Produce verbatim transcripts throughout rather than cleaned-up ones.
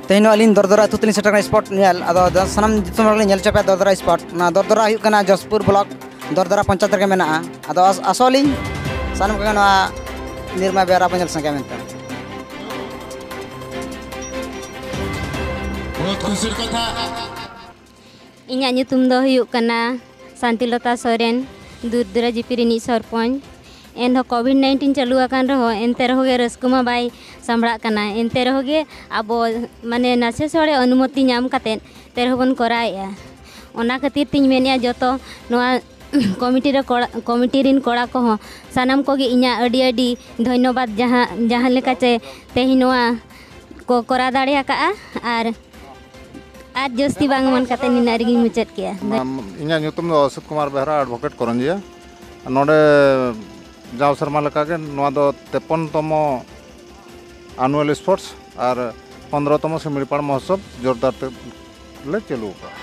ᱛᱮᱦᱮᱧ ᱱᱚᱣᱟ ᱟᱹᱞᱤᱧ ᱫᱚᱨᱫᱚᱨᱟ ᱟᱹᱛᱩ ᱛᱮᱞᱤᱧ ᱥᱮᱴᱮᱨ ᱠᱟᱱᱟ ᱥᱯᱚᱴ ᱧᱮᱞ᱾ ᱟᱫᱚ ᱫᱚ ᱥᱟᱱᱟᱢ ᱫᱤᱥᱚᱢ ᱦᱚᱲ ᱞᱤᱧ ᱧᱮᱞ ᱦᱚᱪᱚ ᱯᱮᱭᱟ ᱫᱚᱨᱫᱚᱨᱟ ᱥᱯᱚᱴ᱾ ᱚᱱᱟ ᱫᱚᱨᱫᱚᱨᱟ ᱦᱩᱭᱩᱜ ᱠᱟᱱᱟ ᱡᱚᱥᱯᱩᱨ ᱵᱞᱚᱠ ᱫᱚᱨᱫᱚᱨᱟ ᱯᱚᱧᱪᱟᱭᱮᱛ ᱨᱮᱜᱮ ᱢᱮᱱᱟᱜᱼᱟ᱾ ᱟᱫᱚ ᱟᱥ-, ᱟᱥᱚᱜ ᱟᱹᱞᱤᱧ ᱥᱟᱱᱟᱢ ᱠᱚᱜᱮ ᱱᱚᱣᱟ ᱱᱤᱨᱢᱟ ᱵᱮᱣᱨᱟ ᱵᱚᱱ ᱧᱮᱞ ᱥᱟᱸᱜᱮᱭᱟ ᱢᱮᱱᱛᱮ᱾ ᱵᱚᱦᱩᱛ ᱠᱷᱩᱥᱤ ᱠᱟᱛᱷᱟ᱾ ᱤᱧᱟᱹᱜ ᱧᱩᱛᱩᱢ ᱫᱚ ᱦᱩᱭᱩᱜ ᱠᱟᱱᱟ ᱥᱟᱱᱛᱤᱞᱚᱛᱟ ᱥᱚᱨᱮᱱ, ᱫᱩᱨᱫᱩᱨᱟ ᱡᱤᱯᱤ ᱨᱤᱱᱤᱡ ᱥᱚᱨᱯᱚᱧᱪ᱾ ᱮᱱᱦᱚᱸ ᱠᱳᱵᱷᱤᱰ ᱱᱟᱭᱤᱱᱴᱤᱱ ᱪᱟᱹᱞᱩ ᱟᱠᱟᱱ ᱨᱮᱦᱚᱸ ᱮᱱᱛᱮ ᱨᱮᱦᱚᱸ ᱜᱮ ᱨᱟᱹᱥᱠᱟᱹ ᱢᱟ ᱵᱟᱭ ᱥᱟᱢᱵᱲᱟᱜ ᱠᱟᱱᱟ᱾ ᱮᱱᱛᱮ ᱨᱮᱦᱚᱸ ᱜᱮ ᱟᱵᱚ ᱢᱟᱱᱮ ᱱᱟᱥᱮ ᱥᱚᱲᱮ ᱚᱱᱩᱢᱚᱛᱤ ᱧᱟᱢ ᱠᱟᱛᱮᱫ ᱮᱱᱛᱮ ᱨᱮᱦᱚᱸ ᱵᱚᱱ ᱠᱚᱨᱟᱣᱮᱫᱼᱟ᱾ ᱚᱱᱟ ᱠᱷᱟᱹᱛᱤᱨ ᱛᱤᱧ ᱢᱮᱱᱮᱫᱼᱟ ᱡᱚᱛᱚ ᱱᱚᱣᱟ ᱠᱚᱢᱤᱴᱤ ᱨᱮ ᱠᱚᱲᱟ, ᱠᱚᱢᱤᱴᱤ ᱨᱤᱱ ᱠᱚᱲᱟ ᱠᱚᱦᱚᱸ ᱥᱟᱱᱟᱢ ᱠᱚᱜᱮ ᱤᱧᱟᱹᱜ ᱟᱹᱰᱤ ᱟᱹᱰᱤ ᱫᱷᱚᱱᱭᱚᱵᱟᱫᱽ, ᱡᱟᱦᱟᱸ, ᱡᱟᱦᱟᱸ ᱞᱮᱠᱟ ᱪᱮ ᱛᱮᱦᱮᱧ ᱱᱚᱣᱟ ᱠᱚ ᱠᱚᱨᱟᱣ ᱫᱟᱲᱮ ᱟᱠᱟᱫᱼᱟ᱾ ᱟᱨ, ᱟᱨ ᱡᱟᱹᱥᱛᱤ ᱵᱟᱝ ᱢᱮᱱ ᱠᱟᱛᱮ ᱱᱤᱱᱟᱹᱜ ᱨᱮᱜᱮᱧ ᱢᱩᱪᱟᱹᱫ ᱠᱮᱜᱼᱟ᱾ ᱢᱟᱱ-, ᱤᱧᱟᱹᱜ ᱧᱩᱛᱩᱢ ᱫᱚ ᱚᱥᱤᱛ ᱠᱩᱢᱟᱨ ᱵᱮᱦᱨᱟ, ᱮᱰᱵᱷᱳᱠᱮᱴ ᱠᱚᱨᱚᱧᱡᱤᱭᱟ᱾ ᱱᱚᱰᱮ ᱡᱟᱣ ᱥᱮᱨᱢᱟ ᱞᱮᱠᱟᱜᱮ ᱱᱚᱣᱟ ᱫᱚ ᱛᱮᱯᱚᱱ ᱛᱚᱢᱚ ᱟᱱᱩᱣᱟᱞ ᱥᱯᱳᱨᱴᱥ ᱟᱨ ᱯᱚᱱᱫᱽᱨᱚ ᱛᱚᱢᱚ ᱥᱤᱢᱲᱤᱯᱟᱲ ᱢᱚᱦᱳᱛᱥᱚᱵ ᱡᱳᱨᱫᱟᱨ ᱛᱮ ᱞᱮ ᱪᱟᱹᱞᱩ ᱟᱠᱟᱫᱼᱟ᱾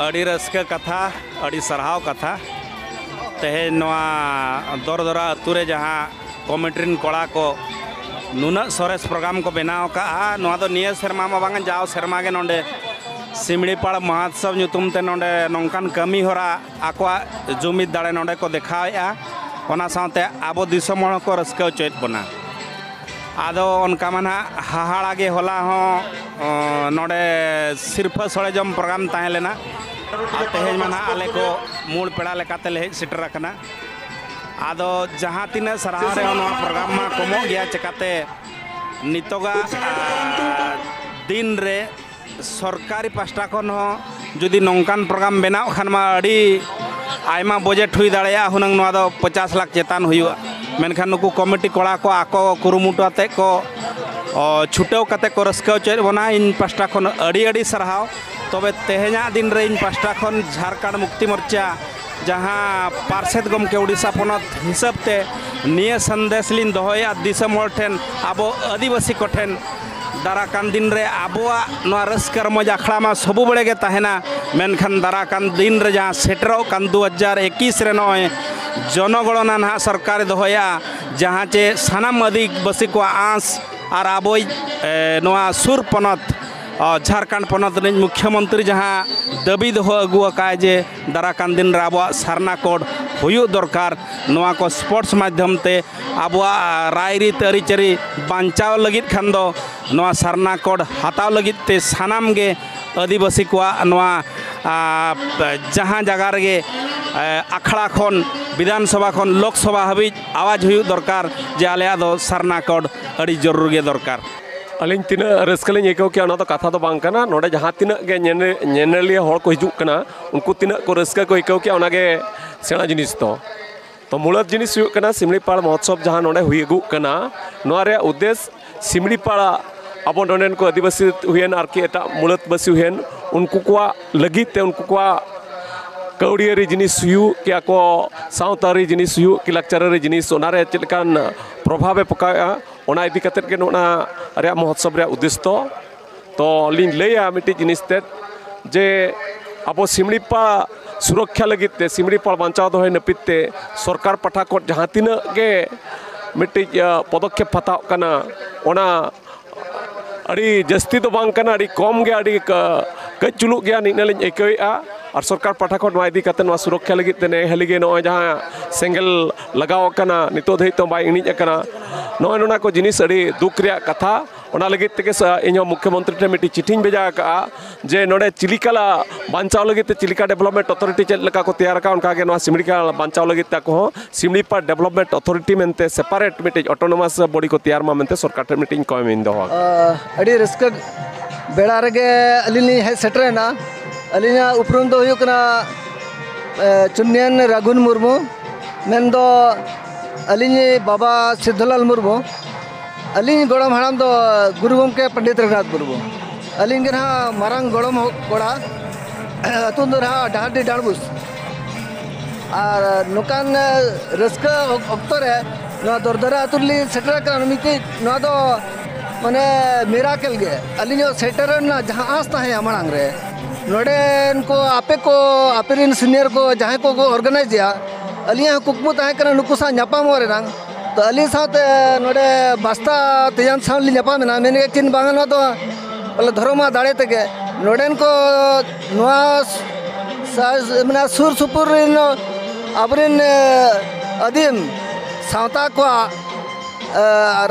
ᱟᱹᱰᱤ ᱨᱟᱹᱥᱠᱟᱹ ᱠᱟᱛᱷᱟ, ᱟᱹᱰᱤ ᱥᱟᱨᱦᱟᱣ ᱠᱟᱛᱷᱟ᱾ ᱛᱮᱦᱮᱧ ᱱᱚᱣᱟ ᱫᱚᱨᱫᱚᱨᱟ ᱟᱹᱛᱩ ᱨᱮ ᱡᱟᱦᱟᱸ ᱠᱚᱢᱤᱴᱤ ᱨᱮᱱ ᱠᱚᱲᱟ ᱠᱚ ᱱᱩᱱᱟᱹᱜ ᱥᱚᱨᱮᱥ ᱯᱨᱳᱜᱨᱟᱢ ᱠᱚ ᱵᱮᱱᱟᱣ ᱟᱠᱟᱫᱼᱟ, ᱱᱚᱣᱟ ᱫᱚ ᱱᱤᱭᱟᱹ ᱥᱮᱨᱢᱟ ᱢᱟ ᱵᱟᱝ, ᱡᱟᱣ ᱥᱮᱨᱢᱟ ᱜᱮ ᱱᱚᱰᱮ ᱥᱤᱢᱲᱤᱯᱟᱲ ᱢᱚᱦᱳᱛᱥᱚᱵ ᱧᱩᱛᱩᱢ ᱛᱮ ᱱᱚᱰᱮ ᱱᱚᱝᱠᱟᱱ ᱠᱟᱹᱢᱤ ᱦᱚᱨᱟ ᱟᱠᱚᱣᱟᱜ ᱡᱩᱢᱤᱫ ᱫᱟᱲᱮ ᱱᱚᱰᱮ ᱠᱚ ᱫᱮᱠᱷᱟᱣᱮᱫᱼᱟ᱾ ᱚᱱᱟ ᱥᱟᱶᱛᱮ ᱟᱵᱚ ᱫᱤᱥᱚᱢ ᱦᱚᱲ ᱦᱚᱸᱠᱚ ᱨᱟᱹᱥᱠᱟᱹ ᱦᱚᱪᱚᱭᱮᱫ ᱵᱚᱱᱟ᱾ ᱟᱫᱚ ᱚᱱᱠᱟ ᱢᱟ ᱱᱟᱦᱟᱜ ᱦᱟᱦᱟᱲᱟ ᱜᱮ ᱦᱚᱞᱟ ᱦᱚᱸ, ᱚ, ᱱᱚᱰᱮ ᱥᱤᱨᱯᱷᱟᱹ ᱥᱚᱲᱮ ᱡᱚᱢ ᱯᱨᱳᱜᱨᱟᱢ ᱛᱟᱦᱮᱸ ᱞᱮᱱᱟ᱾ ᱟᱨ ᱛᱮᱦᱮᱧ ᱢᱟ ᱱᱟᱦᱟᱜ ᱟᱞᱮ ᱠᱚ ᱢᱩᱲ ᱯᱮᱲᱟ ᱞᱮᱠᱟᱛᱮ ᱞᱮ ᱦᱮᱡ ᱥᱮᱴᱮᱨ ᱟᱠᱟᱱᱟ᱾ ᱟᱫᱚ ᱡᱟᱦᱟᱸ ᱛᱤᱱᱟᱹᱜ ᱥᱟᱨᱦᱟᱣ ᱨᱮᱦᱚᱸ ᱱᱚᱣᱟ ᱯᱨᱳᱜᱨᱟᱢ ᱢᱟ ᱠᱚᱢᱚᱜ ᱜᱮᱭᱟ, ᱪᱮᱠᱟᱛᱮ ᱱᱤᱛᱚᱜᱟᱜ, ᱟ, ᱫᱤᱱ ᱨᱮ ᱥᱚᱨᱠᱟᱨᱤ ᱯᱟᱥᱴᱟ ᱠᱷᱚᱱ ᱦᱚᱸ ᱡᱩᱫᱤ ᱱᱚᱝᱠᱟᱱ ᱯᱨᱳᱜᱨᱟᱢ ᱵᱮᱱᱟᱣ ᱠᱷᱟᱱ ᱢᱟ ᱟᱹᱰᱤ ᱟᱭᱢᱟ ᱵᱟᱡᱮᱴ ᱦᱩᱭ ᱫᱟᱲᱮᱭᱟᱜᱼᱟ, ᱦᱩᱱᱟᱹᱝ ᱱᱚᱣᱟ ᱫᱚ ᱯᱚᱪᱟᱥ ᱞᱟᱠᱷ ᱪᱮᱛᱟᱱ ᱦᱩᱭᱩᱜᱼᱟ᱾ ᱢᱮᱱᱠᱷᱟᱱ ᱱᱩᱠᱩ ᱠᱚᱢᱤᱴᱤ ᱠᱚᱲᱟ ᱠᱚ ᱟᱠᱚ ᱠᱩᱨᱩᱢᱩᱴᱩ ᱟᱛᱮᱫ ᱠᱚ, ᱚ, ᱪᱷᱩᱴᱟᱹᱣ ᱠᱟᱛᱮᱫ ᱠᱚ ᱨᱟᱹᱥᱠᱟᱹ ᱦᱚᱪᱚᱭᱮᱫ ᱵᱚᱱᱟ᱾ ᱤᱧ ᱯᱟᱥᱴᱟ ᱠᱷᱚᱱ ᱟᱹᱰᱤ ᱟᱹᱰᱤ ᱥᱟᱨᱦᱟᱣ᱾ ᱛᱚᱵᱮ ᱛᱮᱦᱮᱧᱟᱜ ᱫᱤᱱ ᱨᱮ ᱤᱧ ᱯᱟᱥᱴᱟ ᱠᱷᱚᱱ ᱡᱷᱟᱨᱠᱷᱚᱸᱰ ᱢᱩᱠᱛᱤ ᱢᱳᱨᱪᱟ ᱡᱟᱦᱟᱸ ᱯᱟᱨᱥᱮᱛ ᱜᱚᱢᱠᱮ ᱩᱰᱤᱥᱟ ᱯᱚᱱᱚᱛ ᱦᱤᱥᱟᱹᱵ ᱛᱮ ᱱᱤᱭᱟᱹ ᱥᱟᱸᱫᱮᱥ ᱞᱤᱧ ᱫᱚᱦᱚᱭᱟ ᱫᱤᱥᱚᱢ ᱦᱚᱲ ᱴᱷᱮᱱ, ᱟᱵᱚ ᱟᱹᱫᱤᱵᱟᱹᱥᱤ ᱠᱚᱴᱷᱮᱱ, ᱫᱟᱨᱟ ᱠᱟᱱ ᱫᱤᱱ ᱨᱮ ᱟᱵᱚᱣᱟᱜ ᱱᱚᱣᱟ ᱨᱟᱹᱥᱠᱟᱹ ᱨᱚᱢᱚᱡᱽ ᱟᱠᱷᱲᱟ ᱢᱟ ᱥᱚᱵᱩ ᱵᱮᱲᱮ ᱜᱮ ᱛᱟᱦᱮᱱᱟ, ᱢᱮᱱᱠᱷᱟᱱ ᱫᱟᱨᱟ ᱠᱟᱱ ᱫᱤᱱ ᱨᱮ ᱡᱟᱦᱟᱸ ᱥᱮᱴᱮᱨᱚᱜ ᱠᱟᱱ ᱫᱩ ᱦᱟᱡᱟᱨ ᱮᱠᱤᱥ ᱨᱮ ᱱᱚᱜᱼᱚᱭ ᱡᱚᱱᱚᱜᱚᱬᱚᱱᱟ ᱱᱟᱦᱟᱜ ᱥᱚᱨᱠᱟᱨᱮ ᱫᱚᱦᱚᱭᱟ, ᱡᱟᱦᱟᱸ ᱪᱮ ᱥᱟᱱᱟᱢ ᱟᱹᱫᱤᱵᱟᱹᱥᱤ ᱠᱚᱣᱟᱜ ᱟᱸᱥ ᱟᱨ ᱟᱵᱚᱭᱤᱡ, ᱮ, ᱱᱚᱣᱟ ᱥᱩᱨ ᱯᱚᱱᱚᱛ ᱡᱷᱟᱲᱠᱷᱚᱸᱰ ᱯᱚᱱᱚᱛ ᱨᱤᱱᱤᱡ ᱢᱩᱠᱷᱭᱚᱢᱚᱱᱛᱨᱤ ᱡᱟᱦᱟᱸ ᱫᱟᱹᱵᱤ ᱫᱚᱦᱚ ᱟᱹᱜᱩ ᱟᱠᱟᱫ ᱡᱮ ᱫᱟᱨᱟ ᱠᱟᱱ ᱫᱤᱱ ᱨᱮ ᱟᱵᱚᱣᱟᱜ ᱥᱟᱨᱱᱟ ᱠᱳᱰ ᱦᱩᱭᱩᱜ ᱫᱚᱨᱠᱟᱨ, ᱱᱚᱣᱟ ᱠᱚ ᱥᱯᱳᱨᱴᱥ ᱢᱟᱫᱽᱫᱷᱚᱢ ᱛᱮ ᱟᱵᱚᱣᱟᱜ ᱨᱟᱭᱨᱤᱛ ᱟᱹᱨᱤᱪᱟᱹᱞᱤ ᱵᱟᱧᱪᱟᱣ ᱞᱟᱹᱜᱤᱫ ᱠᱷᱟᱱ ᱫᱚ ᱱᱚᱣᱟ ᱥᱟᱨᱱᱟ ᱠᱳᱰ ᱦᱟᱛᱟᱣ ᱞᱟᱹᱜᱤᱫ ᱛᱮ ᱥᱟᱱᱟᱢ ᱜᱮ ᱟᱹᱫᱤᱵᱟᱹᱥᱤ ᱠᱚᱣᱟᱜ ᱱᱚᱣᱟ ᱡᱟᱦᱟᱸ ᱡᱟᱭᱜᱟ ᱨᱮᱜᱮ ᱟᱠᱷᱲᱟ ᱠᱷᱚᱱ ᱵᱤᱫᱷᱟᱱ ᱥᱚᱵᱷᱟ ᱠᱷᱚᱱ ᱞᱳᱠ ᱥᱚᱵᱷᱟ ᱦᱟᱹᱵᱤᱡ ᱟᱣᱟᱡᱽ ᱦᱩᱭᱩᱜ ᱫᱚᱨᱠᱟᱨ ᱡᱮ ᱟᱞᱮᱭᱟᱜ ᱫᱚ ᱥᱟᱨᱱᱟ ᱠᱳᱰ ᱟᱹᱰᱤ ᱡᱚᱨᱩᱨ ᱜᱮ ᱫᱚᱨᱠᱟᱨ᱾ ᱟᱹᱞᱤᱧ ᱛᱤᱱᱟᱹᱜ ᱨᱟᱹᱥᱠᱟᱹ ᱞᱤᱧ ᱟᱹᱭᱠᱟᱹᱣ ᱠᱮᱜᱼᱟ, ᱚᱱᱟ ᱫᱚ ᱠᱟᱛᱷᱟ ᱫᱚ ᱵᱟᱝ ᱠᱟᱱᱟ᱾ ᱱᱚᱰᱮ ᱡᱟᱦᱟᱸ ᱛᱤᱱᱟᱹᱜ ᱜᱮ ᱧᱮᱧᱮ- ᱧᱮᱧᱮᱞᱤᱭᱟᱹ ᱦᱚᱲ ᱠᱚ ᱦᱤᱡᱩᱜ ᱠᱟᱱᱟ, ᱩᱱᱠᱩ ᱛᱤᱱᱟᱹᱜ ᱠᱚ ᱨᱟᱹᱥᱠᱟᱹ ᱠᱚ ᱟᱹᱭᱠᱟᱹᱣ ᱠᱮᱜᱼᱟ, ᱚᱱᱟᱜᱮ ᱥᱮᱬᱟ ᱡᱤᱱᱤᱥ ᱫᱚ᱾ ᱛᱚ, ᱢᱩᱲᱟᱹᱫ ᱡᱤᱱᱤᱥ ᱦᱩᱭᱩᱜ ᱠᱟᱱᱟ ᱥᱤᱢᱲᱤᱯᱟᱲ ᱢᱚᱦᱳᱛᱥᱚᱵᱽ ᱡᱟᱦᱟᱸ ᱱᱚᱰᱮ ᱦᱩᱭᱩᱜᱚᱜ ᱠᱟᱱᱟ, ᱱᱚᱣᱟ ᱨᱮᱭᱟᱜ ᱩᱫᱽᱫᱮᱥ ᱥᱤᱢᱲᱤᱯᱟᱲ ᱟᱵᱚ ᱱᱚᱰᱮᱱ ᱠᱚ ᱟᱹᱫᱤᱵᱟᱹᱥᱤ ᱦᱩᱭᱮᱱ, ᱟᱨᱠᱤ ᱮᱴᱟᱜ ᱢᱩᱲᱟᱹᱫ ᱵᱟᱹᱥᱤ ᱦᱩᱭᱮᱱ, ᱩᱱᱠᱩ ᱠᱚᱣᱟᱜ ᱞᱟᱹᱜᱤᱫ ᱛᱮ, ᱩᱱᱠᱩ ᱠᱚᱣᱟᱜ ᱠᱟᱹᱣᱰᱤᱭᱟᱹᱨᱤ ᱡᱤᱱᱤᱥ ᱦᱩᱭᱩᱜ ᱠᱤ, ᱟᱠᱚ ᱥᱟᱶᱛᱟᱨᱤ ᱡᱤᱱᱤᱥ ᱦᱩᱭᱩᱜ ᱠᱤ, ᱞᱟᱠᱪᱟᱨᱟᱹᱨᱤ ᱡᱤᱱᱤᱥ, ᱚᱱᱟᱨᱮ ᱪᱮᱫ ᱞᱮᱠᱟᱱ ᱯᱨᱚᱵᱷᱟᱵᱽ ᱮ ᱯᱚᱠᱟᱣᱮᱫᱼᱟ, ᱚᱱᱟ ᱤᱫᱤ ᱠᱟᱛᱮᱫ ᱜᱮ ᱱᱚᱜᱼᱱᱟ ᱨᱮᱭᱟᱜ ᱢᱚᱦᱳᱛᱥᱚᱵᱽ ᱨᱮᱭᱟᱜ ᱩᱫᱽᱫᱮᱥ ᱫᱚ᱾ ᱛᱚ ᱞᱤᱧ ᱞᱟᱹᱭᱟ ᱢᱤᱫᱴᱤᱡ ᱡᱤᱱᱤᱥ ᱛᱮᱫ, ᱡᱮ ᱟᱵᱚ ᱥᱤᱢᱲᱤᱯᱟᱲ ᱥᱩᱨᱚᱠᱠᱷᱟ ᱞᱟᱹᱜᱤᱫ ᱛᱮ, ᱥᱤᱢᱲᱤᱯᱟᱲ ᱵᱟᱧᱪᱟᱣ ᱫᱚᱦᱚᱭ ᱱᱟᱹᱯᱤᱛ ᱛᱮ ᱥᱚᱨᱠᱟᱨ ᱯᱟᱦᱴᱟ ᱠᱷᱚᱱ ᱡᱟᱦᱟᱸ ᱛᱤᱱᱟᱹᱜ ᱜᱮ ᱢᱤᱫᱴᱤᱡ, ᱟ, ᱯᱚᱫᱚᱠᱷᱮᱯ ᱦᱟᱛᱟᱣ ᱠᱟᱱᱟ, ᱚᱱᱟ ᱟᱹᱰᱤ ᱡᱟᱹᱥᱛᱤ ᱫᱚ ᱵᱟᱝ ᱠᱟᱱᱟ, ᱟᱹᱰᱤ ᱠᱚᱢ ᱜᱮ, ᱟᱹᱰᱤ ᱠᱟ-, ᱠᱟᱹᱡ ᱪᱩᱞᱩᱜ ᱜᱮᱭᱟ, ᱱᱤᱱᱟᱹᱜ ᱞᱤᱧ ᱟᱹᱭᱠᱟᱹᱣᱮᱫᱼᱟ᱾ ᱟᱨ ᱥᱚᱨᱠᱟᱨ ᱯᱟᱦᱴᱟ ᱠᱷᱚᱱ ᱱᱚᱣᱟ ᱤᱫᱤ ᱠᱟᱛᱮ, ᱱᱚᱣᱟ ᱥᱩᱨᱚᱠᱠᱷᱟ ᱞᱟᱹᱜᱤᱫ ᱛᱮ ᱱᱮ ᱦᱟᱹᱞᱤ ᱜᱮ ᱱᱚᱜᱼᱚᱭ ᱡᱟᱦᱟᱸ ᱥᱮᱸᱜᱮᱞ ᱞᱟᱜᱟᱣ ᱟᱠᱟᱱᱟ, ᱱᱤᱛᱚᱜ ᱫᱷᱟᱹᱵᱤᱡ ᱛᱮ ᱵᱟᱭ ᱤᱬᱤᱡ ᱟᱠᱟᱱᱟ, ᱱᱚᱜᱼᱚᱭ ᱱᱚᱣᱟ ᱠᱚ ᱡᱤᱱᱤᱥ ᱟᱹᱰᱤ ᱫᱩᱠ ᱨᱮᱭᱟᱜ ᱠᱟᱛᱷᱟ᱾ ᱚᱱᱟ ᱞᱟᱹᱜᱤᱫ ᱛᱮᱜᱮ ᱥᱟ-, ᱤᱧᱦᱚᱸ ᱢᱩᱠᱷᱭᱚᱢᱚᱱᱛᱨᱤ ᱴᱷᱮᱱ ᱢᱤᱫᱴᱤᱡ ᱪᱤᱴᱷᱤᱧ ᱵᱷᱮᱡᱟ ᱟᱠᱟᱫᱼᱟ ᱡᱮ ᱱᱚᱰᱮ ᱪᱤᱞᱤᱠᱟ ᱵᱟᱧᱪᱟᱣ ᱞᱟᱹᱜᱤᱫ ᱛᱮ ᱪᱤᱞᱤᱠᱟ ᱰᱮᱵᱷᱞᱚᱯᱢᱮᱱᱴ ᱚᱛᱷᱚᱨᱤᱴᱤ ᱪᱮᱫ ᱞᱮᱠᱟ ᱠᱚ ᱛᱮᱭᱟᱨ ᱟᱠᱟᱫᱼᱟ, ᱚᱱᱠᱟ ᱜᱮ ᱱᱚᱣᱟ ᱥᱤᱢᱲᱤᱠᱟ ᱵᱟᱧᱪᱟᱣ ᱞᱟᱹᱜᱤᱫ ᱛᱮ ᱟᱠᱚ ᱦᱚᱸ ᱥᱤᱢᱲᱤᱯᱟᱲ ᱰᱮᱵᱷᱞᱚᱯᱢᱮᱱᱴ ᱚᱛᱷᱚᱨᱤᱴᱤ ᱢᱮᱱᱛᱮ ᱥᱮᱯᱟᱨᱮᱴ ᱢᱤᱫᱴᱤᱡ ᱚᱴᱳᱱᱚᱢᱟᱥ ᱵᱚᱰᱤ ᱠᱚ ᱛᱮᱭᱟᱨ ᱢᱟ ᱢᱮᱱᱛᱮ ᱥᱚᱨᱠᱟᱨ ᱴᱷᱮᱱ ᱢᱤᱫᱴᱤᱡ ᱠᱚᱭᱮᱢ ᱤᱧ ᱫᱚᱦᱚ ᱟᱠᱟᱫᱼᱟ᱾ ᱟᱹᱰᱤ ᱨᱟᱹᱥᱠᱟᱹ ᱵᱮᱲᱟ ᱨᱮᱜᱮ ᱟᱹᱞᱤᱧ ᱞᱤᱧ ᱦᱮᱡ ᱥᱮᱴᱮᱨᱮᱱᱟ᱾ ᱟᱹᱞᱤᱧᱟᱜ ᱩᱯᱨᱩᱢ ᱫᱚ ᱦᱩᱭᱩᱜ ᱠᱟᱱᱟ, ᱮ, ᱪᱩᱱᱭᱟᱱ ᱨᱟᱜᱷᱩᱱ ᱢᱩᱨᱢᱩ, ᱢᱮᱱᱫᱚ ᱟᱹᱞᱤᱧ ᱵᱟᱵᱟ ᱥᱤᱫᱷᱩᱞᱟᱞ ᱢᱩᱨᱢᱩ, ᱟᱹᱞᱤᱧ ᱜᱚᱲᱚᱢ ᱦᱟᱲᱟᱢ ᱫᱚ ᱜᱩᱨᱩ ᱜᱚᱢᱠᱮ ᱯᱚᱱᱰᱤᱛ ᱨᱚᱜᱷᱩᱱᱟᱛᱷ ᱢᱩᱨᱢᱩ᱾ ᱟᱹᱞᱤᱧ ᱜᱮ ᱱᱟᱦᱟᱜ ᱢᱟᱨᱟᱝ ᱜᱚᱲᱚᱢ ᱦᱚ-, ᱠᱚᱲᱟ᱾ ᱟᱹᱛᱩ ᱫᱚ ᱱᱟᱦᱟᱜ ᱰᱟᱦᱟᱨᱰᱤ ᱰᱟᱸᱰᱵᱩᱥ᱾ ᱟᱨ ᱱᱚᱝᱠᱟᱱ, ᱮ, ᱨᱟᱹᱥᱠᱟᱹ ᱚᱠ-, ᱚᱠᱛᱚ ᱨᱮ ᱱᱚᱣᱟ ᱫᱚᱨᱫᱟᱨᱟ ᱟᱹᱛᱩ ᱨᱮᱞᱤᱧ ᱥᱮᱴᱮᱨ ᱟᱠᱟᱱᱟ, ᱢᱤᱫᱴᱤᱡ ᱱᱚᱣᱟ ᱫᱚ ᱢᱟᱱᱮ ᱢᱤᱨᱟᱠᱮᱞ ᱜᱮ᱾ ᱟᱹᱞᱤᱧᱟᱜ ᱥᱮᱴᱮᱨ ᱨᱮᱱᱟᱜ ᱡᱟᱦᱟᱸ ᱟᱸᱥ ᱛᱟᱦᱮᱸᱭᱟ ᱢᱟᱲᱟᱝ ᱨᱮ, ᱱᱚᱰᱮᱱ ᱠᱚ ᱟᱯᱮ ᱠᱚ, ᱟᱯᱮ ᱨᱮᱱ ᱥᱤᱱᱤᱭᱟᱨ ᱠᱚ ᱡᱟᱦᱟᱸᱭ ᱠᱚᱠᱚ ᱚᱨᱜᱟᱱᱟᱭᱤᱡᱽ ᱮᱫᱼᱟ, ᱟᱹᱞᱤᱧᱟᱜ ᱦᱚᱸ ᱠᱩᱠᱢᱩ ᱛᱟᱦᱮᱸ ᱠᱟᱱᱟ ᱱᱩᱠᱩ ᱥᱟᱶ ᱧᱟᱯᱟᱢᱚᱜ ᱨᱮᱱᱟᱜ᱾ ᱛᱚ ᱟᱹᱞᱤᱧ ᱥᱟᱶᱛᱮ ᱱᱚᱰᱮ ᱵᱟᱥᱛᱟ ᱛᱮᱭᱟᱱ ᱥᱟᱶ ᱞᱤᱧ ᱧᱟᱯᱟᱢ ᱮᱱᱟ, ᱢᱮᱱ ᱠᱮᱫ ᱠᱤᱱ ᱵᱟᱝᱟ ᱱᱚᱣᱟ ᱫᱚ ᱵᱚᱞᱮ ᱫᱷᱚᱨᱚᱢᱟᱜ ᱫᱟᱲᱮ ᱛᱮᱜᱮ ᱱᱚᱰᱮᱱ ᱠᱚ ᱱᱚᱣᱟ ᱥᱟ- ᱢᱟᱱᱮ ᱥᱩᱨ ᱥᱩᱯᱩᱨ ᱨᱮᱱ ᱟᱵᱚᱨᱮᱱ ᱟᱹᱫᱤᱢ ᱥᱟᱶᱛᱟ ᱠᱚᱣᱟᱜ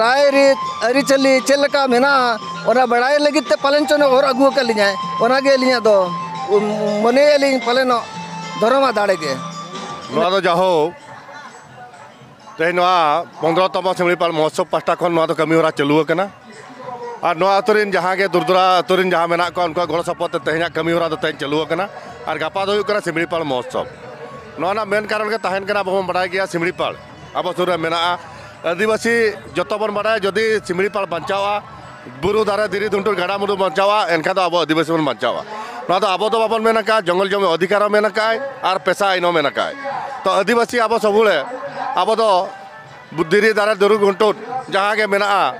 ᱨᱟᱭ ᱨᱤᱛ ᱟᱹᱨᱤᱪᱟᱹᱞᱤ ᱪᱮᱫ ᱞᱮᱠᱟ ᱢᱮᱱᱟᱜᱼᱟ, ᱚᱱᱟ ᱵᱟᱲᱟᱭ ᱞᱟᱹᱜᱤᱫ ᱛᱮ ᱯᱟᱞᱮᱱ ᱪᱚ ᱦᱚᱨ ᱟᱹᱜᱩ ᱟᱠᱟᱫ ᱞᱤᱧᱟᱭ᱾ ᱚᱱᱟᱜᱮ ᱟᱹᱞᱤᱧᱟᱜ ᱫᱚ ᱢᱚᱱᱮᱭᱟᱞᱤᱧ ᱯᱟᱞᱮᱱᱚᱜ ᱫᱷᱚᱨᱚᱢᱟᱜ ᱫᱟᱲᱮ ᱜᱮ᱾ ᱱᱚᱣᱟ ᱫᱚ ᱡᱟᱦᱳᱠ ᱛᱮᱦᱮᱧ ᱱᱚᱣᱟ ᱯᱚᱱᱫᱽᱨᱚ ᱛᱚᱢᱚ ᱥᱤᱢᱲᱤᱯᱟᱲ ᱢᱚᱦᱳᱛᱥᱚᱵ ᱯᱟᱦᱴᱟ ᱠᱷᱚᱱ ᱱᱚᱣᱟ ᱫᱚ ᱠᱟᱹᱢᱤ ᱦᱚᱨᱟ ᱪᱟᱹᱞᱩ ᱟᱠᱟᱱᱟ᱾ ᱟᱨ ᱱᱚᱣᱟ ᱟᱹᱛᱩ ᱨᱮᱱ ᱡᱟᱦᱟᱸ ᱜᱮ ᱫᱩᱨᱫᱩᱨᱟ ᱟᱹᱛᱩ ᱨᱮᱱ ᱡᱟᱦᱟᱸ ᱢᱮᱱᱟᱜ ᱠᱚᱣᱟ, ᱩᱱᱠᱩᱣᱟᱜ ᱜᱚᱲᱚ ᱥᱚᱯᱚᱦᱚᱫ ᱛᱮ ᱛᱮᱦᱮᱧᱟᱜ ᱠᱟᱹᱢᱤ ᱦᱚᱨᱟ ᱫᱚ ᱛᱮᱦᱮᱧ ᱪᱟᱹᱞᱩ ᱟᱠᱟᱱᱟ᱾ ᱟᱨ ᱜᱟᱯᱟ ᱫᱚ ᱦᱩᱭᱩᱜ ᱠᱟᱱᱟ ᱥᱤᱢᱲᱤᱯᱟᱲ ᱢᱚᱦᱳᱛᱥᱚᱵ᱾ ᱱᱚᱣᱟ ᱨᱮᱱᱟᱜ ᱢᱮᱱ ᱠᱟᱨᱚᱱ ᱜᱮ ᱛᱟᱦᱮᱱ ᱠᱟᱱᱟ, ᱟᱵᱚ ᱵᱚᱱ ᱵᱟᱲᱟᱭ ᱜᱮᱭᱟ ᱥᱤᱢᱲᱤᱯᱟᱲ ᱟᱵᱚ ᱥᱩᱨ ᱨᱮ ᱢᱮᱱᱟᱜᱼᱟ᱾ ᱟᱹᱫᱤᱵᱟᱹᱥᱤ ᱡᱚᱛᱚ ᱵᱚᱱ ᱵᱟᱲᱟᱭᱟ, ᱡᱩᱫᱤ ᱥᱤᱢᱲᱤᱯᱟᱲ ᱵᱟᱧᱪᱟᱣᱼᱟ, ᱵᱩᱨᱩ ᱫᱟᱨᱮ, ᱫᱷᱤᱨᱤ ᱫᱷᱩᱱᱴᱩᱨ, ᱜᱟᱰᱟ ᱢᱩᱰᱩ ᱵᱟᱧᱪᱟᱣᱟ, ᱮᱱᱠᱷᱟᱱ ᱫᱚ ᱟᱵᱚ ᱟᱹᱫᱤᱵᱟᱹᱥᱤ ᱵᱚᱱ ᱵᱟᱧᱪᱟᱣᱟ᱾ ᱱᱚᱣᱟ ᱫᱚ ᱟᱵᱚ ᱫᱚ ᱵᱟᱵᱚᱱ ᱢᱮᱱ ᱟᱠᱟᱫᱼᱟ, ᱡᱚᱝᱜᱚᱞ ᱡᱚᱢᱤ ᱚᱫᱷᱤᱠᱟᱨ ᱦᱚᱸ ᱢᱮᱱ ᱟᱠᱟᱫᱼᱟᱭ ᱟᱨ ᱯᱮᱥᱟ ᱟᱹᱭᱤᱱ ᱦᱚᱸ ᱢᱮᱱ ᱟᱠᱟᱫᱼᱟᱭ᱾ ᱛᱚ ᱟᱹᱫᱤᱵᱟᱹᱥᱤ ᱟᱵᱚ ᱥᱚᱵᱩᱞᱮ, ᱟᱵᱚ ᱫᱚ ᱫᱷᱤᱨᱤ ᱫᱟᱨᱮ, ᱫᱷᱤᱨᱤ ᱫᱷᱩᱱᱴᱩᱨ ᱡᱟᱦᱟᱸ ᱜᱮ ᱢᱮᱱᱟᱜᱼᱟ,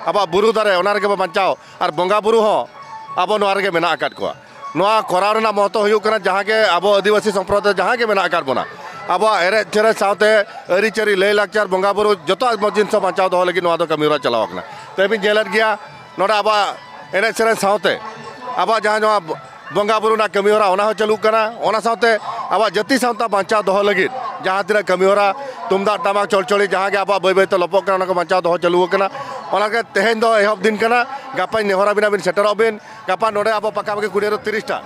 ᱟᱵᱚᱣᱟᱜ ᱵᱩᱨᱩ ᱫᱟᱨᱮ, ᱚᱱᱟ ᱨᱮᱜᱮ ᱵᱚᱱ ᱵᱟᱧᱪᱟᱣ᱾ ᱟᱨ ᱵᱚᱸᱜᱟ ᱵᱩᱨᱩ ᱦᱚᱸ ᱟᱵᱚ ᱱᱚᱣᱟ ᱨᱮᱜᱮ ᱢᱮᱱᱟᱜ ᱟᱠᱟᱫ ᱠᱚᱣᱟ᱾ ᱱᱚᱣᱟ ᱠᱚᱨᱟᱣ ᱨᱮᱱᱟᱜ ᱢᱚᱦᱚᱛᱛᱚ ᱦᱩᱭᱩᱜ ᱠᱟᱱᱟ, ᱡᱟᱦᱟᱸ ᱜᱮ ᱟᱵᱚ ᱟᱹᱫᱤᱵᱟᱹᱥᱤ ᱥᱚᱢᱯᱨᱚᱫᱟᱭ ᱡᱟᱦᱟᱸ ᱜᱮ ᱢᱮᱱᱟᱜ ᱟᱠᱟᱫ ᱵᱚᱱᱟ, ᱟᱵᱚᱣᱟᱜ ᱮᱱᱮᱡ ᱥᱮᱨᱮᱧ ᱥᱟᱶᱛᱮ ᱟᱹᱨᱤᱪᱟᱹᱞᱤ, ᱞᱟᱹᱭᱼᱞᱟᱠᱪᱟᱨ, ᱵᱚᱸᱜᱟ ᱵᱩᱨᱩ, ᱡᱚᱛᱚ ᱡᱤᱱᱤᱥ ᱵᱟᱧᱪᱟᱣ ᱫᱚᱦᱚ ᱞᱟᱹᱜᱤᱫ ᱱᱚᱣᱟ ᱫᱚ ᱠᱟᱹᱢᱤ ᱦᱚᱨᱟ ᱪᱟᱞᱟᱣ ᱟᱠᱟᱱᱟ᱾ ᱛᱮᱦᱮᱧ ᱵᱤᱱ ᱧᱮᱞᱮᱫ ᱜᱮᱭᱟ, ᱱᱚᱰᱮ ᱟᱵᱚᱣᱟᱜ ᱮᱱᱮᱡ ᱥᱮᱨᱮᱧ ᱥᱟᱶᱛᱮ ᱟᱵᱚᱣᱟᱜ ᱡᱟᱦᱟᱸ ᱱᱚᱣᱟ ᱵᱚᱸᱜᱟ ᱵᱩᱨᱩ ᱨᱮᱱᱟᱜ ᱠᱟᱹᱢᱤ ᱦᱚᱨᱟ, ᱚᱱᱟ ᱦᱚᱸ ᱪᱟᱹᱞᱩᱜ ᱠᱟᱱᱟ᱾ ᱚᱱᱟ ᱥᱟᱶᱛᱮ ᱟᱵᱚᱣᱟᱜ ᱡᱟᱹᱛᱤ ᱥᱟᱶᱛᱟ ᱵᱟᱧᱪᱟᱣ ᱫᱚᱦᱚ ᱞᱟᱹᱜᱤᱫ ᱡᱟᱦᱟᱸ ᱛᱤᱱᱟᱹᱜ ᱠᱟᱹᱢᱤ ᱦᱚᱨᱟ, ᱛᱩᱢᱫᱟᱜ ᱴᱟᱢᱟᱠ ᱪᱚᱲᱪᱚᱲᱤ ᱡᱟᱦᱟᱸ ᱜᱮ ᱟᱵᱚᱣᱟᱜ ᱵᱟᱹᱭ ᱵᱟᱹᱭ ᱛᱮ ᱞᱚᱯᱚᱜ ᱠᱟᱱᱟ, ᱚᱱᱟ ᱠᱚ ᱵᱟᱧᱪᱟᱣ ᱫᱚᱦᱚ ᱪᱟᱹᱞᱩ ᱟᱠᱟᱱᱟ᱾ ᱚᱱᱟ ᱜᱮ ᱛᱮᱦᱮᱧ ᱫᱚ ᱮᱦᱚᱵ ᱫᱤᱱ ᱠᱟᱱᱟ᱾ ᱜᱟᱯᱟᱧ ᱱᱮᱦᱚᱨ ᱟᱹᱵᱤᱱᱟ, ᱵᱤᱱ ᱥᱮᱴᱮᱨᱚᱜ ᱵᱤᱱ᱾ ᱜᱟᱯᱟ ᱱᱚᱰᱮ ᱟᱵᱚ ᱯᱟᱠᱟᱯᱟᱠᱤ ᱠᱩᱲᱤ ᱟᱨ ᱛᱤᱨᱤᱥ ᱴᱟ,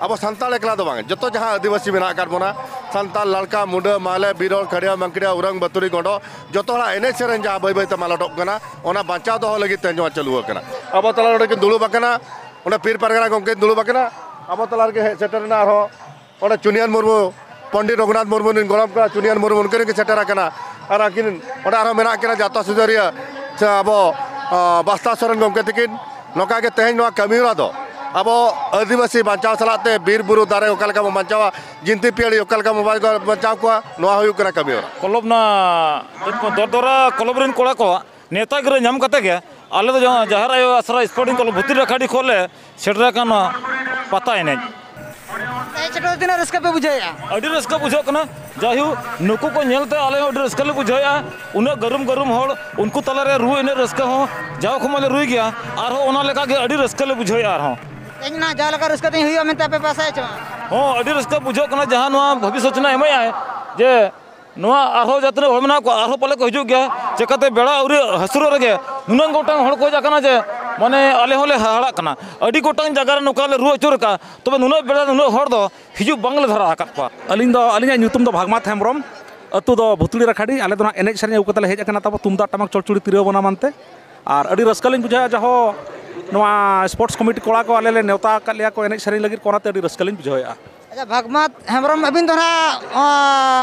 ᱟᱵᱚ ᱥᱟᱱᱛᱟᱲ ᱮᱠᱞᱟ ᱫᱚ ᱵᱟᱝ, ᱡᱚᱛᱚ ᱡᱟᱦᱟᱸ ᱟᱹᱫᱤᱵᱟᱹᱥᱤ ᱢᱮᱱᱟᱜ ᱟᱠᱟᱫ ᱵᱚᱱᱟ, ᱥᱟᱱᱛᱟᱲ, ᱞᱟᱲᱠᱟ, ᱢᱩᱰᱟᱹ, ᱢᱟᱦᱞᱮ, ᱵᱤᱨᱚᱲ, ᱠᱷᱟᱹᱲᱭᱟᱹ, ᱢᱟᱝᱠᱲᱤᱭᱟ, ᱩᱨᱟᱝ, ᱵᱟᱹᱛᱩᱲᱤ, ᱜᱚᱸᱰᱚ, ᱡᱚᱛᱚ ᱦᱚᱲᱟᱜ ᱮᱱᱮᱡ ᱥᱮᱨᱮᱧ ᱡᱟᱦᱟᱸ ᱵᱟᱹᱭ ᱵᱟᱹᱭ ᱛᱮ ᱢᱟᱞᱚᱴᱚᱜ ᱠᱟᱱᱟ, ᱚᱱᱟ ᱵᱟᱧᱪᱟᱣ ᱫᱚᱦᱚ ᱞᱟᱹᱜᱤᱫ ᱛᱮ ᱱᱚᱣᱟ ᱪᱟᱹᱞᱩ ᱟᱠᱟᱱᱟ᱾ ᱟᱵᱚ ᱛᱟᱞᱟ ᱨᱮ ᱠᱤᱱ ᱫᱩᱲᱩᱵ ᱟᱠᱟᱱᱟ, ᱚᱸᱰᱮ ᱯᱤᱨ ᱯᱟᱨᱜᱟᱱᱟ ᱜᱚᱢᱠᱮ ᱫᱩᱲᱩᱵ ᱟᱠᱟᱱᱟ᱾ ᱟᱵᱚ ᱛᱟᱞᱟ ᱨᱮᱜᱮ ᱦᱮᱡ ᱥᱮᱴᱮᱨ ᱮᱱᱟ ᱟᱨᱦᱚᱸ ᱚᱸᱰᱮ ᱪᱩᱱᱤᱭᱟᱱ ᱢᱩᱨᱢᱩ, ᱯᱚᱱᱰᱤᱛ ᱨᱚᱜᱷᱩᱱᱟᱛᱷ ᱢᱩᱨᱢᱩ ᱨᱮᱱ ᱜᱚᱲᱚᱢ ᱠᱚᱲᱟ ᱪᱩᱱᱤᱭᱟᱱ ᱢᱩᱨᱢᱩ, ᱩᱱᱠᱤᱱ ᱦᱚᱸᱠᱤᱱ ᱥᱮᱴᱮᱨ ᱟᱠᱟᱱᱟ᱾ ᱟᱨ ᱟᱹᱠᱤᱱ ᱚᱸᱰᱮ ᱟᱨᱦᱚᱸ ᱢᱮᱱᱟᱜ ᱠᱤᱱᱟ ᱡᱟᱛᱟ ᱥᱩᱥᱟᱹᱨᱤᱭᱟᱹ ᱥᱮ ᱟᱵᱚ, ᱟ, ᱵᱟᱥᱛᱟ ᱥᱚᱨᱮᱱ ᱜᱚᱢᱠᱮ ᱛᱟᱹᱠᱤᱱ᱾ ᱱᱚᱝᱠᱟ ᱜᱮ ᱛᱮᱦᱮᱧ ᱱᱚᱣᱟ ᱠᱟᱹᱢᱤ ᱦᱚᱨᱟ ᱫᱚ ᱟᱵᱚ ᱟᱹᱫᱤᱵᱟᱹᱥᱤ ᱵᱟᱧᱪᱟᱣ ᱥᱟᱞᱟᱜ ᱛᱮ ᱵᱤᱨ ᱵᱩᱨᱩ ᱫᱟᱨᱮ ᱚᱠᱟ ᱞᱮᱠᱟ ᱵᱚᱱ ᱵᱟᱧᱪᱟᱣᱟ, ᱡᱤᱱᱛᱤ ᱯᱤᱭᱟᱹᱲᱤ ᱚᱠᱟ ᱞᱮᱠᱟ ᱵᱚᱱ ᱵᱟᱧᱪᱟᱣ ᱠᱚᱣᱟ, ᱱᱚᱣᱟ ᱦᱩᱭᱩᱜ ᱠᱟᱱᱟ ᱠᱟᱹᱢᱤ ᱦᱚᱨᱟ᱾ ᱠᱚᱞᱚᱵᱽᱱᱟ ᱫᱚᱨᱫᱚᱨᱟ ᱠᱚᱞᱚᱵᱽ ᱨᱮᱱ ᱠᱚᱲᱟ ᱠᱚᱣᱟᱜ ᱱᱮᱣᱛᱟ ᱜᱤᱨᱟᱹ ᱧᱟᱢ ᱠᱟᱛᱮ ᱜᱮ ᱟᱞᱮ ᱫᱚ ᱡᱟᱦᱟᱸ ᱡᱟᱦᱮᱨ ᱟᱭᱳ ᱟᱥᱨᱟ ᱥᱯᱳᱨᱴᱤᱝ ᱠᱞᱟᱵᱽ ᱵᱷᱩᱛᱤ ᱨᱟᱠᱷᱟᱰᱤ ᱠᱷᱚᱱ ᱞᱮ ᱥᱮᱴᱮᱨ ᱟᱠᱟᱱᱟ ᱯᱟᱛᱟ ᱮᱱᱮᱡ᱾ ᱦᱮᱡ ᱥᱮᱴᱮᱨ ᱛᱤᱱᱟᱹᱜ ᱨᱟᱹᱥᱠᱟᱹ ᱯᱮ ᱵᱩᱡᱷᱟᱹᱣᱮᱫᱼᱟ? ᱟᱹᱰᱤ ᱨᱟᱹᱥᱠᱟᱹ ᱵᱩᱡᱷᱟᱹᱜ ᱠᱟᱱᱟ᱾ ᱡᱟᱭᱦᱳᱠ, ᱱᱩᱠᱩ ᱠᱚ ᱧᱮᱞᱛᱮ ᱟᱞᱮ ᱦᱚᱸ ᱟᱹᱰᱤ ᱨᱟᱹᱥᱠᱟᱹ ᱞᱮ ᱵᱩᱡᱷᱟᱹᱣᱮᱫᱼᱟ᱾ ᱩᱱᱟᱹᱜ ᱜᱟᱹᱨᱩᱢ ᱜᱟᱹᱨᱩᱢ ᱦᱚᱲ, ᱩᱱᱠᱩ ᱛᱟᱞᱟᱨᱮ ᱨᱩ ᱮᱱᱮᱡ ᱨᱟᱹᱥᱠᱟᱹ ᱦᱚᱸ ᱡᱟᱣ ᱠᱷᱚᱱ ᱢᱟᱞᱮ ᱨᱩᱭ ᱜᱮᱭᱟ, ᱟᱨᱦᱚᱸ ᱚᱱᱟ ᱞᱮᱠᱟᱜᱮ ᱟᱹᱰᱤ ᱨᱟᱹᱥᱠᱟᱹ ᱞᱮ ᱵᱩᱡᱷᱟᱹᱣᱮᱫᱼᱟ ᱟᱨᱦᱚᱸ᱾ ᱛᱮᱦᱮᱧ ᱱᱟᱜ ᱡᱟᱦᱟᱸ ᱞᱮᱠᱟ ᱨᱟᱹᱥᱠᱟᱹ ᱛᱮᱦᱮᱧ ᱦᱩᱭᱩᱜᱼᱟ ᱢᱮᱱᱛᱮ ᱟᱯᱮ ᱯᱮ ᱟᱥᱟᱭᱮᱫ ᱪᱮ ᱵᱟᱝ? ᱦᱚᱸ, ᱟᱹᱰᱤ ᱨᱟᱹᱥᱠᱟᱹ ᱵᱩᱡᱷᱟᱹᱜ ᱠᱟᱱᱟ, ᱡᱟᱦᱟᱸ ᱱᱚᱣᱟ ᱵᱷᱟᱵᱤ ᱥᱩᱪᱚᱱᱟ ᱮᱢᱮᱫ ᱟᱭ ᱡᱮ ᱱᱚᱣᱟ ᱟᱨᱦᱚᱸ ᱡᱟᱦᱟᱸ ᱛᱤᱱᱟᱹᱜ ᱦᱚᱲ ᱢᱮᱱᱟᱜ ᱠᱚᱣᱟ, ᱟᱨᱦᱚᱸ ᱯᱟᱞᱮ ᱠᱚ ᱦᱤᱡᱩᱜ ᱜᱮᱭᱟ᱾ ᱪᱮᱠᱟᱛᱮ ᱵᱮᱲᱟ ᱟᱹᱣᱨᱤ ᱦᱟᱹᱥᱩᱨᱚᱜ ᱨᱮᱜᱮ ᱱᱩᱱᱟᱹᱜ ᱜᱚᱴᱟᱝ ᱦᱚᱲ ᱠᱚ ᱦᱮᱡ ᱟᱠᱟᱱᱟ ᱡᱮ, ᱢᱟᱱᱮ, ᱟᱞᱮ ᱦᱚᱸᱞᱮ ᱦᱟᱦᱟᱲᱟᱜ ᱠᱟᱱᱟ᱾ ᱟᱹᱰᱤ ᱜᱚᱴᱟᱝ ᱡᱟᱭᱜᱟ ᱨᱮ ᱱᱚᱝᱠᱟ ᱞᱮ ᱨᱩ ᱟᱹᱪᱩᱨ ᱟᱠᱟᱫᱼᱟ, ᱛᱚᱵᱮ ᱱᱩᱱᱟᱹᱜ ᱵᱮᱲᱟ ᱱᱩᱱᱟᱹᱜ ᱦᱚᱲ ᱫᱚ ᱦᱤᱡᱩᱜ ᱵᱟᱝᱞᱮ ᱫᱷᱟᱨᱟ ᱟᱠᱟᱫ ᱠᱚᱣᱟ᱾ ᱟᱹᱞᱤᱧ ᱫᱚ, ᱟᱹᱞᱤᱧᱟᱜ ᱧᱩᱛᱩᱢ ᱫᱚ ᱵᱷᱟᱜᱽᱢᱟᱛ ᱦᱮᱢᱵᱨᱚᱢ, ᱟᱹᱛᱩ ᱫᱚ ᱵᱷᱩᱛᱲᱤ ᱨᱟᱠᱷᱟᱰᱤ᱾ ᱟᱞᱮ ᱫᱚ ᱱᱟᱜ ᱮᱱᱮᱡ ᱥᱮᱨᱮᱧ ᱟᱹᱜᱩ ᱠᱟᱛᱮ ᱞᱮ ᱦᱮᱡ ᱟᱠᱟᱱᱟ, ᱛᱟᱵᱚ ᱛᱩᱢᱫᱟᱜ ᱴᱟᱢᱟᱠ ᱪᱚᱲᱪᱩᱲᱤ ᱛᱤᱨᱭᱳ ᱵᱟᱱᱟᱢ ᱟᱱᱛᱮ᱾ ᱟᱨ ᱟᱹᱰᱤ ᱨᱟᱹᱥᱠᱟᱹ ᱞᱤᱧ ᱵᱩᱡᱷᱟᱹᱣᱮᱫᱼᱟ, ᱡᱟᱦᱳ ᱱᱚᱣᱟ ᱥᱯᱳᱨᱴᱥ ᱠᱚᱢᱤᱴᱤ ᱠᱚᱲᱟ ᱠᱚ ᱟᱞᱮ ᱞᱮ ᱱᱮᱣᱛᱟ ᱟᱠᱟᱫ ᱞᱮᱭᱟ ᱠᱚ ᱮᱱᱮᱡ ᱥᱮᱨᱮᱧ ᱞᱟᱹᱜᱤᱫ, ᱚᱱᱟᱛᱮ ᱟᱹᱰᱤ ᱨᱟᱹᱥᱠᱟᱹ ᱞᱤᱧ ᱵᱩᱡᱷᱟᱹᱣᱮᱫᱼᱟ᱾ ᱟᱪᱪᱷᱟ, ᱵᱷᱟᱜᱽᱢᱟᱛ ᱦᱮᱢᱵᱨᱚᱢ, ᱟᱹᱵᱤᱱ ᱫᱚ ᱱᱟᱜ, ᱚ,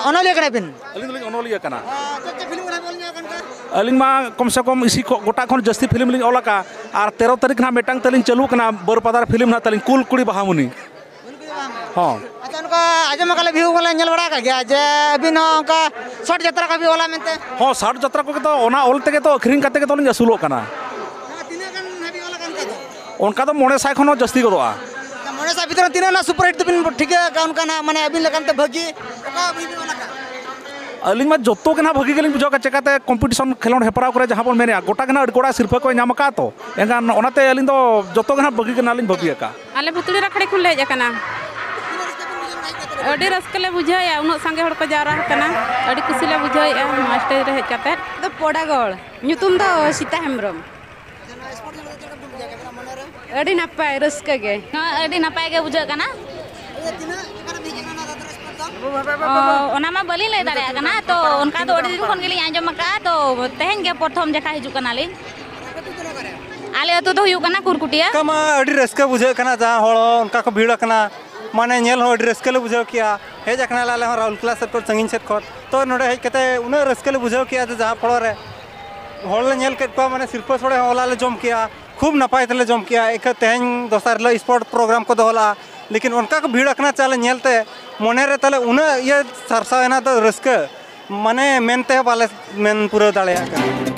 ᱚᱱᱚᱞᱤᱭᱟᱹ ᱠᱟᱱᱟ ᱵᱤᱱ? ᱟᱹᱞᱤᱧ ᱫᱚᱞᱤᱧ ᱚᱱᱚᱞᱤᱭᱟᱹ ᱠᱟᱱᱟ᱾ ᱪᱮᱫ ᱪᱮᱫ ᱯᱷᱤᱞᱢ ᱠᱚᱨᱮ ᱵᱤᱱ ᱚᱞ ᱧᱚᱜ ᱟᱠᱟᱱ ᱠᱷᱟᱱ? ᱟᱹᱞᱤᱧ ᱢᱟ ᱠᱚᱢ ᱥᱮ ᱠᱚᱢ ᱤᱥᱤ ᱠᱚ-, ᱜᱚᱴᱟ ᱠᱷᱚᱱ ᱡᱟᱹᱥᱛᱤ ᱯᱷᱤᱞᱢ ᱞᱤᱧ ᱚᱞ ᱟᱠᱟᱫᱼᱟ᱾ ᱟᱨ ᱛᱮᱨᱚ ᱛᱟᱹᱨᱤᱠᱷ ᱱᱟᱜ ᱢᱤᱫᱴᱟᱝ ᱛᱟᱹᱞᱤᱧ ᱪᱟᱹᱞᱩ ᱠᱟᱱᱟ, ᱵᱟᱹᱨᱯᱟᱫᱟ ᱨᱮ ᱯᱷᱤᱞᱢ ᱱᱟᱜ ᱛᱟᱹᱞᱤᱧ, ᱠᱩᱞ ᱠᱩᱲᱤ ᱵᱟᱦᱟ ᱢᱩᱱᱤ᱾ ᱦᱚᱸ᱾ ᱟᱪᱪᱷᱟ, ᱚᱱᱠᱟ ᱟᱸᱡᱚᱢ ᱟᱠᱟᱫ ᱞᱮ, ᱵᱷᱤᱭᱩ ᱠᱚᱞᱮ ᱧᱮᱞ ᱵᱟᱲᱟ ᱟᱠᱟᱫ ᱜᱮᱭᱟ ᱡᱮ ᱟᱹᱵᱤᱱ ᱦᱚᱸ ᱚᱱᱠᱟ ᱥᱚᱨᱴ ᱡᱟᱛᱨᱟ ᱠᱚ ᱵᱤᱱ ᱚᱞᱟ ᱢᱮᱱᱛᱮ᱾ ᱦᱚᱸ, ᱥᱚᱨᱴ ᱡᱟᱛᱨᱟ ᱠᱚᱜᱮ ᱛᱚ, ᱚᱱᱟ ᱚᱞ ᱛᱮᱜᱮ ᱛᱚ ᱟᱹᱠᱷᱨᱤᱧ ᱠᱟᱛᱮ ᱜᱮ ᱛᱚ ᱞᱤᱧ ᱟᱹᱥᱩᱞᱚᱜ ᱠᱟᱱᱟ᱾ ᱛᱤᱱᱟᱹᱜ ᱜᱟᱱ ᱦᱟᱹᱵᱤᱡ ᱚᱞ ᱟᱠᱟᱱ ᱚᱱᱠᱟ ᱫᱚ? ᱚᱱᱠᱟ ᱫᱚ ᱢᱚᱬᱮ ᱥᱟᱭ ᱠᱷᱚᱱ ᱦᱚᱸ ᱡᱟᱹᱥᱛᱤ ᱜᱚᱫᱚᱜᱼᱟ᱾ ᱢᱚᱬᱮ ᱥᱟᱭ ᱵᱷᱤᱛᱨᱤ ᱨᱮ ᱛᱤᱱᱟᱹᱜ ᱨᱮᱱᱟᱜ ᱥᱩᱯᱟᱨ ᱦᱤᱴ ᱫᱚᱵᱤᱱ ᱴᱷᱤᱠᱟᱹ ᱟᱠᱟᱫᱼᱟ ᱚᱱᱠᱟᱱᱟᱜ, ᱢᱟᱱᱮ ᱟᱹᱵᱤᱱ ᱞᱮᱠᱟᱱᱛᱮ ᱵᱷᱟᱹᱜᱤ? ᱚᱠᱟ ᱵᱤᱱ ᱚᱞ ᱟᱠᱟᱫᱼᱟ? ᱟᱹᱞᱤᱧ ᱢᱟ ᱡᱚᱛᱚ ᱜᱮ ᱱᱟᱦᱟᱜ ᱵᱷᱟᱹᱜᱤ ᱜᱮᱞᱤᱧ ᱵᱩᱡᱷᱟᱹᱣ ᱟᱠᱟᱫᱼᱟ, ᱪᱮᱠᱟᱛᱮ ᱠᱚᱢᱯᱤᱴᱤᱥᱚᱱ ᱠᱷᱮᱞᱳᱰ ᱦᱮᱯᱨᱟᱣ ᱠᱚᱨᱮ ᱡᱟᱦᱟᱸ ᱵᱚᱱ ᱢᱮᱱᱮᱫᱼᱟ, ᱜᱚᱴᱟ ᱜᱮ ᱱᱟᱦᱟᱜ ᱟᱹᱰᱤ ᱜᱚᱴᱟ ᱥᱤᱨᱯᱷᱟᱹ ᱠᱚ ᱧᱟᱢ ᱟᱠᱟᱫᱼᱟ ᱛᱚ, ᱮᱱᱠᱷᱟᱱ ᱚᱱᱟᱛᱮ ᱟᱹᱞᱤᱧ ᱫᱚ ᱡᱚᱛᱚ ᱜᱮ ᱱᱟᱦᱟᱜ ᱵᱷᱟᱹᱜᱤ ᱜᱮ ᱱᱟᱦᱟᱜ ᱞᱤᱧ ᱵᱷᱟᱹᱵᱤ ᱟᱠᱟᱫᱼᱟ᱾ ᱟᱞᱮ ᱵᱷᱩᱛᱲᱤ ᱨᱟᱠᱷᱲᱤ ᱠᱷᱚᱱ ᱞᱮ ᱦᱮᱡ ᱟᱠᱟᱱᱟ᱾ ᱟᱹᱰᱤ ᱨᱟᱹᱥᱠᱟᱹ ᱞᱮ ᱵᱩᱡᱷᱟᱹᱣᱮᱫᱼᱟ, ᱩᱱᱟᱹᱜ ᱥᱟᱸᱜᱮ ᱦᱚᱲ ᱠᱚ ᱡᱟᱣᱨᱟ ᱟᱠᱟᱱᱟ, ᱟᱹᱰᱤ ᱠᱩᱥᱤ ᱞᱮ ᱵᱩᱡᱷᱟᱹᱣᱮᱫᱼᱟ ᱱᱚᱣᱟ ᱥᱴᱮᱡᱽ ᱨᱮ ᱦᱮᱡ ᱠᱟᱛᱮ᱾ ᱫᱚ ᱯᱚᱰᱟᱜᱚᱲ, ᱧᱩᱛᱩᱢ ᱫᱚ ᱥᱤᱛᱟ ᱦᱮᱢᱵᱨᱚᱢ᱾ ᱟᱹᱰᱤ ᱱᱟᱯᱟᱭ, ᱨᱟᱹᱥᱠᱟᱹ ᱜᱮ᱾ ᱱᱚᱣᱟ ᱟᱹᱰᱤ ᱱᱟᱯᱟᱭ ᱜᱮ ᱵᱩᱡᱷᱟᱹᱜ ᱠᱟᱱᱟ᱾ ᱚ, ᱚᱱᱟ ᱢᱟ ᱵᱟᱹᱞᱤᱧ ᱞᱟᱹᱭ ᱫᱟᱲᱮᱭᱟᱜ ᱠᱟᱱᱟ, ᱛᱚ ᱚᱱᱠᱟ ᱫᱚ ᱟᱹᱰᱤ ᱫᱤᱱ ᱠᱷᱚᱱ ᱜᱮᱞᱤᱧ ᱟᱸᱡᱚᱢ ᱟᱠᱟᱫᱼᱟ, ᱛᱚ ᱛᱮᱦᱮᱧ ᱜᱮ ᱯᱨᱚᱛᱷᱚᱢ ᱡᱮᱠᱷᱟ ᱦᱤᱡᱩᱜ ᱠᱟᱱᱟᱞᱤᱧ᱾ ᱟᱞᱮ ᱟᱹᱛᱩ ᱫᱚ ᱦᱩᱭᱩᱜ ᱠᱟᱱᱟ ᱠᱩᱨᱠᱩᱴᱤᱭᱟᱹ᱾ ᱚᱱᱠᱟ ᱢᱟ ᱟᱹᱰᱤ ᱨᱟᱹᱥᱠᱟᱹ ᱵᱩᱡᱷᱟᱹᱜ ᱠᱟᱱᱟ, ᱡᱟᱦᱟᱸ ᱦᱚᱲ ᱦᱚᱸ ᱚᱱᱠᱟ ᱠᱚ ᱵᱷᱤᱲ ᱟᱠᱟᱱᱟ, ᱢᱟᱱᱮ ᱧᱮᱞ ᱦᱚᱸ ᱟᱹᱰᱤ ᱨᱟᱹᱥᱠᱟᱹ ᱞᱮ ᱵᱩᱡᱷᱟᱹᱣ ᱠᱮᱜᱼᱟ᱾ ᱦᱮᱡ ᱟᱠᱟᱱᱟᱞᱮ ᱟᱞᱮ ᱦᱚᱸ ᱨᱟᱦᱩᱞᱠᱮᱞᱟ ᱥᱮᱫ ᱠᱷᱚᱱ, ᱥᱟᱺᱜᱤᱧ ᱥᱮᱫ ᱠᱷᱚᱱ, ᱛᱚ ᱱᱚᱰᱮ ᱦᱮᱡ ᱠᱟᱛᱮ ᱩᱱᱟᱹᱜ ᱨᱟᱹᱥᱠᱟᱹ ᱞᱮ ᱵᱩᱡᱷᱟᱹᱣ ᱠᱮᱜᱼᱟ ᱡᱮ ᱡᱟᱦᱟᱸ ᱯᱚᱲᱚ ᱨᱮ ᱦᱚᱲ ᱞᱮ ᱧᱮᱞ ᱠᱮᱫ ᱠᱚᱣᱟ, ᱢᱟᱱᱮ ᱥᱤᱨᱯᱟᱹ ᱥᱳᱲᱮ ᱦᱚᱸ ᱦᱚᱞᱟ ᱞᱮ ᱡᱚᱢ ᱠᱮᱜᱼᱟ, ᱠᱷᱩᱵ ᱱᱟᱯᱟᱭ ᱛᱮᱞᱮ ᱡᱚᱢ ᱠᱮᱜᱼᱟ᱾ ᱮᱱᱠᱷᱟᱱ ᱛᱮᱦᱮᱧ ᱫᱚᱥᱟᱨ ᱦᱤᱞᱳᱜ ᱥᱯᱳᱨᱴ ᱯᱨᱳᱜᱨᱟᱢ ᱠᱚ ᱫᱚᱦᱚ ᱞᱮᱜᱼᱟ, ᱞᱮᱠᱤᱱ ᱚᱱᱠᱟ ᱠᱚ ᱵᱷᱤᱲ ᱟᱠᱟᱱᱟ ᱪᱟᱞᱮ ᱧᱮᱞᱛᱮ ᱢᱚᱱᱮᱨᱮ ᱛᱟᱞᱮ ᱩᱱᱟᱹᱜ ᱤᱭᱟᱹ ᱥᱟᱨᱥᱟᱣ ᱮᱱᱟ, ᱫᱚ ᱨᱟᱹᱥᱠᱟᱹ ᱢᱟᱱᱮ ᱢᱮᱱᱛᱮ ᱦᱚᱸ ᱵᱟᱞᱮ ᱢᱮᱱ ᱯᱩᱨᱟᱹᱣ ᱫᱟᱲᱮᱭᱟᱜ ᱠᱟᱱᱟ᱾